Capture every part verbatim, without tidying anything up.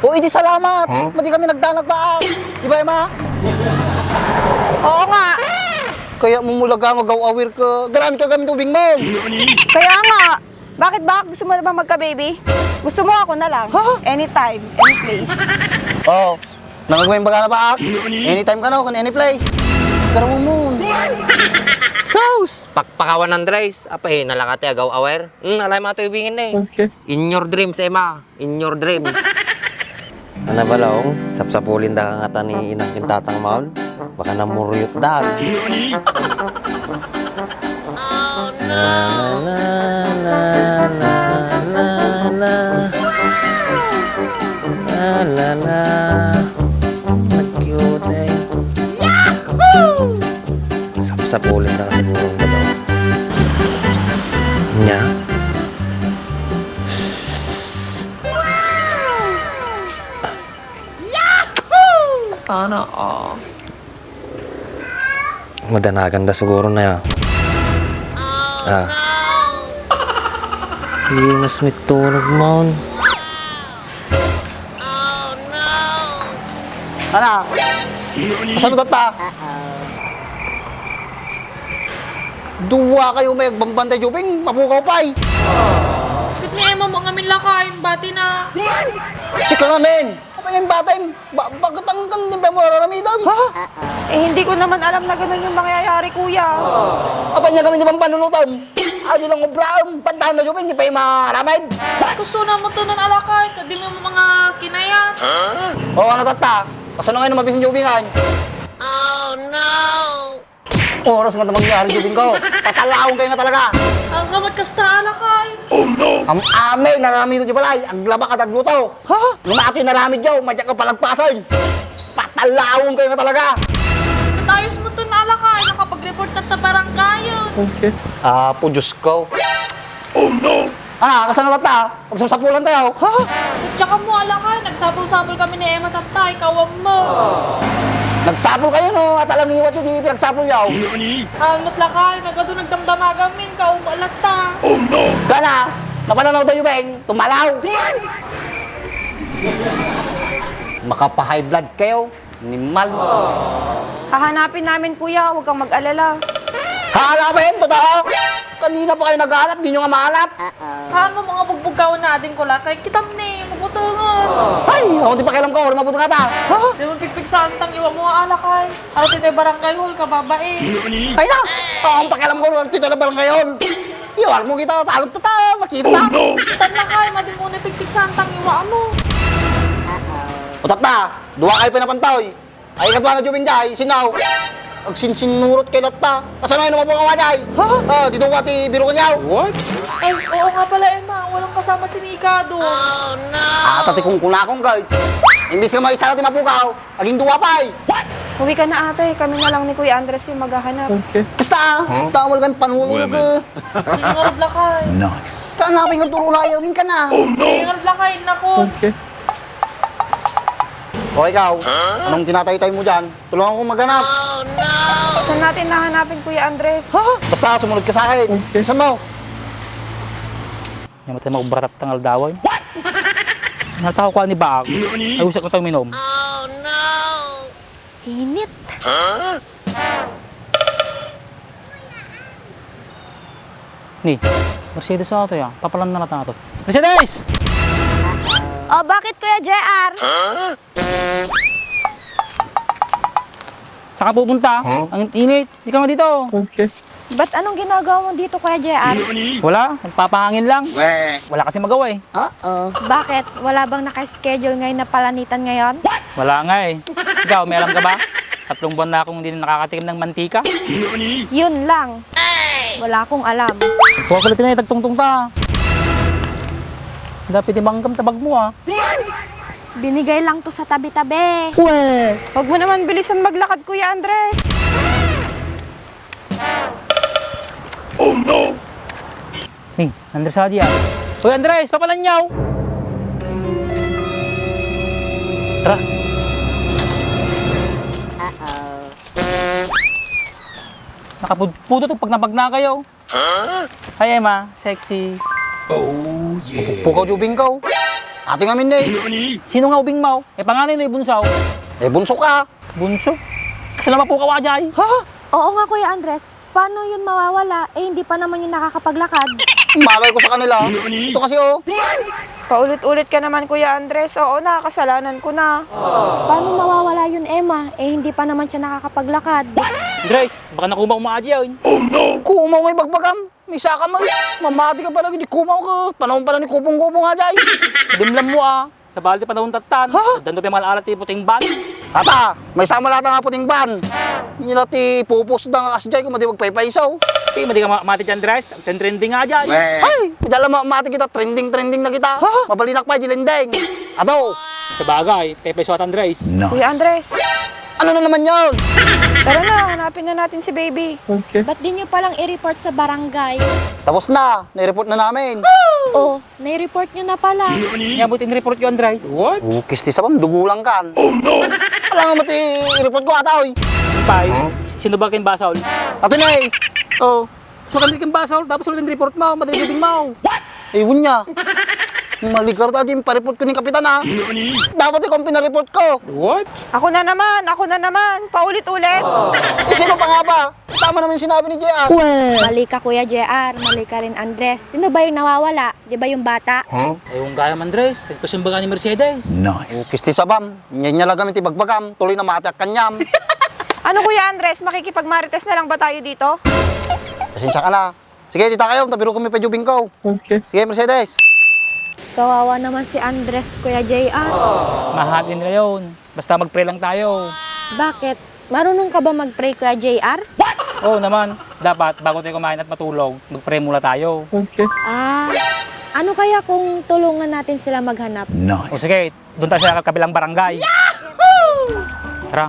O, idi salamat. Huh? Madi kami nagdanag pa. Di ba, Emma? Oo nga. Kaya mo mulaga nga gaw-awir ka. Garamit ka kami tubig mo. Kaya nga. Bakit ba? Gusto mo na ba magka-baby? Gusto mo, ako na lang. Ha? Anytime, any place. Oo. Nangagmay baga na ba? Anytime ka na, kung any place. Pero mo. Sus! Pakpakawan, Andres. Apa, eh, nalakati agaw aware? Hmm, alay mga tuibingin na eh. Okay. In your dreams, Emma. In your dreams. Ano ba, Laong? Sapsapulin da ka nga ta ni inang kintatang maon? Baka namuryot da. La, la, la, la, la, la. La, la, la. What cute, eh. Yahoo! Sapsapulin na kasi yung babaw. Nya. Sana all. Madanagan da siguro na ya. Ah. Hindi mas mitulog mo. Ana, kasano tatta? Dua kayo may agbambantay, Jubing, mapukaw pay. Ket ni Emma mo ngamin lakay, bati na. Sika ngamin. Apa nga yung bata, ba, bakit ang ganda ba mo nararamidam? Ha? Eh, hindi ko naman alam na ganun yung mangyayari, kuya. Apa niya kami di bang panunutam? Adi lang obraam, pantahan na Jubing, di pa yung maramid. Gusto na mo to nun alakay, kadi mo mga kinayat. O, ano tatta? Kasano ngayon mabisin Jubing ay? Oras nga mangyari, Jubing ko. Patalawon kayo nga talaga. Ang kamat kasta alakay. Am-, ame, narami ito di balay. Aglaba ka, agluto. Ha? Lumaki narami diyo, madyak ka palagpasan. Patalawon kayo nga talaga. Ayos mo to na alakay. Nakapag-report na ta barangay yun. Okay. Apo, Diyos ko. Ah, kasano tatta? Pagsapsapulan tayo. Ha? Kutya ka mo, alakay. Nagsapul-sapul kami ni Emma, tattay. Kawam mo. Nagsapul kayo, no? At alang iwat yun, di pinagsapul yaw. Ang matlakay, nagado nagdamdamagan min, kaumalatta. Kana, napananaw tayo, Beng. Tumalaw. Makapa-high blood kayo. Animal. Hahanapin namin, kuya. Huwag kang mag-alala. Hahanapin? Totoo? Kanina pa kayo naghahanap, di nyo nga mahanap. Haan mo mga bugbugkawan na ading ko lakay. Kitam ni, mabutungan. Ay, ako di pakialam ko, wala mabuto nga ta. Ha? Di mo pigpigsahan tang iwa mo nga alakay. Ano ti barangay hall ka, babae? Ay na! Ako ang pakialam ko, wala ti barangay hall. Iwar mo kita, talot ta, makita ta. Tan lakay, madi mo ni pigpigsahan tang iwa mo. Utat na, duwa kayo pinapantaw, eh. Ay, katwa na Jubin jay, sinaw. Agsinsinurot kay latta. Kasano nga naman mga jay? Ha? Ah, dito ka ti biro kanyaw. What? Ay, oo nga pala, Emma. Walang kasama si Nika doon. Ah, tati kung kunakong, guys. Imbis ka maisa na ti mapukaw, aging duwa pa, eh. Uwi ka na, ate. Kami na lang ni Kuya Andres yung maghahanap. Okay. Basta, ah, tawal kang panulog, eh. Sige nga, Rodlakay. Nice. Kanapin nga turo na ayaw, min ka na. Sige nga, Rodlakay, nako. Okay. O ikaw, anong tinataytay mo dyan? Tulungan ko maghanap. Saan natin nahanapin, Kuya Andres? Ha? Basta, sumunod ka sa akin. Okay. Saan mo? Namatay mo, barat tangal daway. What? Natawa ko ni Baak. Ay, usak na tayo minom. Init. Ni, Mercedes na to ya. Papalan na natin ito. Mercedes! O, bakit, Kuya J R? Saan ka pupunta? Huh? Ang init. Ikaw nga dito. Okay. Ba't anong ginagawa mo dito, Kuya J R? Wala. Nagpapahangin lang. Weh. Wala kasi magawa eh. Oo. Bakit? Wala bang naka-schedule ngayon na palanitan ngayon? Wala nga eh. Ikaw, may alam ka ba? Tatlong buwan na akong hindi na nakakatikim ng mantika. Yun lang. Wala akong alam. Huwag ulit na itagtungtong ta. Dapat imanggam tabag mo, ah. Binigay lang to sa tabi-tabi. Weh. Huwag mo naman bilisan maglakad, Kuya Andres. Oh, no! Ni, Andres, adi, ah. Hoy, Andres, papalanyaw! Tara. Nakapudpudot ang pagnapagna kayo. Hi, Emma. Sexy. Oh, yeah. Pukaw, Jubing, kaw. Ato ngamin ne. Sino nga ubing mo? E, panganay no ibunsaw? E, bunso ka. Bunso? Kasla mapukaw a jay. Ha? Oo nga, Kuya Andres. Paano yun mawawala? Eh, hindi pa naman yun nakakapaglakad. Malay ko sa kanila. Ito kasi, oh. Paulit-ulit ka naman, Kuya Andres. Oo na, kasalanan ko na. Paano mawawala yun, Emma? Eh, hindi pa naman siya nakakapaglakad. Andres, baka nakumaw mo aja yun. Kumaw nga ibagbagam. May saka mo, eh. Mamati ka pala, hindi kumaw ka. Panahon pala ni kupong-kupong aja, eh. Dumlam mo, ah. Sabali ti panahon tattan. Ha? Addan ti pamala-ala ti puting ban. Ata, may sama lata nga puting ban. Nila ti pupus da nga kasjay ko, madi magpaypaysaw. Ti, madi ka ma-, mati ti Andres, trending nga dyan. Ay, pidala ma-, mati kita, trending, trending na kita. Ha? Mabalinak pa, di lendeng. Ato. Sabagay, paypaysaw at Andres. Kuya Andres. Ano na naman yun? Tara na, hanapin na natin si baby. Ba't di nyo palang i-report sa barangay? Tapos na, nai-report na namin. Oh, nai-report nyo na pala. Nga buti in-report nyo, Andres. What? Ukis ti sabam, dugulang kan. Oh no! Alam nga mati report ko ata, oy. Pay, sino ba kin basol? Ato na eh. Oh, so kami kin basol, tapos ulit in-report mo, madali mo. What? Ayun niya. Maligar ta din, pareport ko ni Kapitan, ha? Dapat ikaw ang pinareport ko. What? Ako na naman, ako na naman. Paulit-ulit. Eh, sino pa nga ba? Tama naman yung sinabi ni J R. Mali ka, Kuya J R. Mali ka rin, Andres. Sino ba yung nawawala? Di ba yung bata? Huh? Ay, yung gayam, Andres. Ay, pasimbaga ni Mercedes. Nice. Ukis ti sabam. Nya, nya lagam iti bagbagam. Tuloy na mati ak kanyam. Ano, Kuya Andres? Makikipagmarites na lang ba tayo dito? Pasensya ka na. Sige, dita kayo. Tabirukan mi pa jubing ko. Okay. Sige, Mercedes. Kawawa naman si Andres, Kuya J R. Mahalin nila yun. Basta mag-pray lang tayo. Bakit? Marunong ka ba mag-pray, Kuya J R? Oo naman. Dapat, bago tayo kumain at matulog, mag-pray muna tayo. Okay. Ah, ano kaya kung tulungan natin sila maghanap? Nice. O sige, doon tayo sa kabilang barangay. Tara.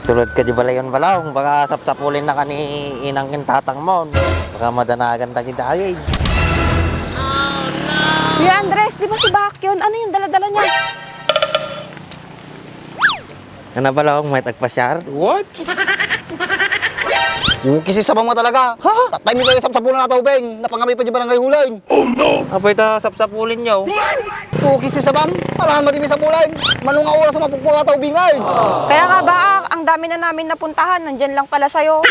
Tulad ka di balayon, Balong, baka sapsapulin na ka ni inang ken tatang mo. Baka madanagan ta kita, ay. Kuya Andres, di ba si Bak yun? Ano yung dala-dala niya? Ano, Balong, may tagpasyar? What? Ukis ti sabam nga talaga. Ha? Tatay mi kayo sapsapulan na tubeng. Napangami pa di barangay hulain. Apay ta sapsapulin nyo? Ukis ti sabam. Alahan madi mi sapulan. Mano nga oras ang mapugpura ta ubingay? Kaya nga, Baak, ang dami na namin napuntahan. Nandyan lang pala sa'yo.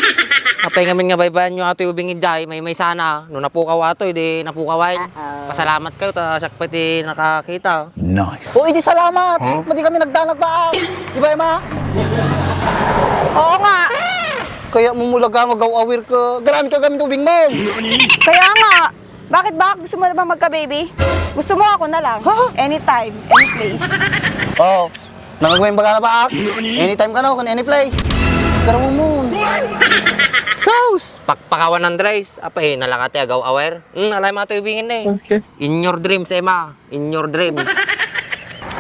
Apay ngamin nga baybayan nyo atoy ubing idiay, may may sana. No napukaw atoy, di napukaw ay. Pasalamat kayo, ta siak pay ti nakakita. Nice. O, idi salamat. Madi kami nagdanag, Baak. Di ba, Emma? Oo nga. Kaya mumulaga nga gaw awir ka. Garamit ka gamit ubing mo. Kaya nga. Bakit ba? Gusto mo na ba magka-baby? Gusto mo, ako na lang. Ha? Anytime, any place. Oh, nangagmay baga na ba, ak? Anytime ka na, kung any place. Karawon mo. Sus! Pakpakawan, Andres. Apay, nalakati agaw awer. Hmm, alay mo ito ibingin eh. Okay. In your dreams, Emma. In your dreams.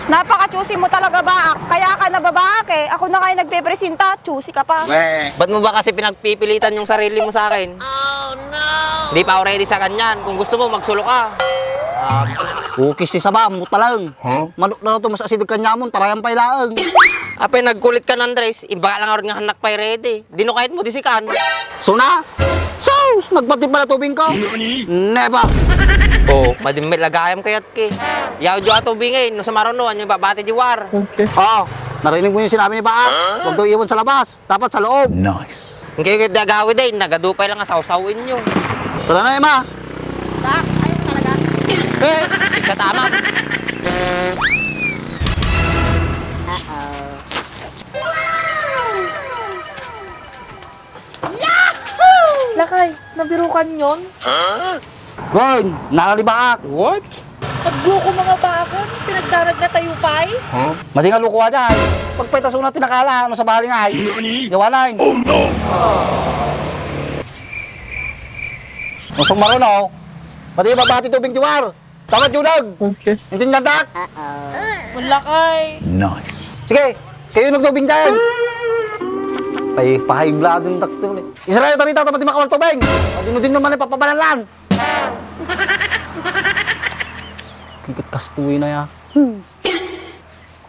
Napaka-choosy mo talaga, Baak. Kaya ka nababaak eh. Ako na kayo nagpepresenta, choosy ka pa. Ba't mo ba kasi pinagpipilitan yung sarili mo sa akin? Di pa ako ready sa ganyan. Kung gusto mo, magsulo ka. Ah, ukis ti saba, mo talang. Huh? Manok na to, mas asid kanyamon, tarayan pay laeng. Apay, nagkulit ka, Andres. Iba lang arod nga anak pay ready. Di no kahit mo disikan. Suna? Sus! Nagpati pala tubing ko? Never! Oh, madimmit lagayam kayat ki. Yaw jo a tubing eh, no sumaruno, anyo babati di war. Okay. Oh, narinig mo yung sinabi ni Paa? Huwag daw iwan sa labas, dapat sa loob. Nice. Ang kayo kaya agawid eh, nagadu pa lang nga sawsawin nyo. Tara na, Emma. Bak, ayun talaga. Eh! Ikatama. Uh-oh. Lakay, nabirukan yon? Ron, nalalibaak. What? Pagbuko mga bakon, pinagdarag na tayo pay? Madi nga lukuha dyan. Pagpaitas una tinakala, ano sa bali nga ay? Yawanan. Oh no! Usong maruno, pati babati tubig di war. Dapat yunag! Okay. Intindihan dak? Wala kay. Nice. Sige, kayo nagtubing dyan! Ay, pahaybladon takto ni. Israel, tarita, dapat di makawal tubing! Adino din naman ay papabalalan! Kikit kastuy na ya. Hmm.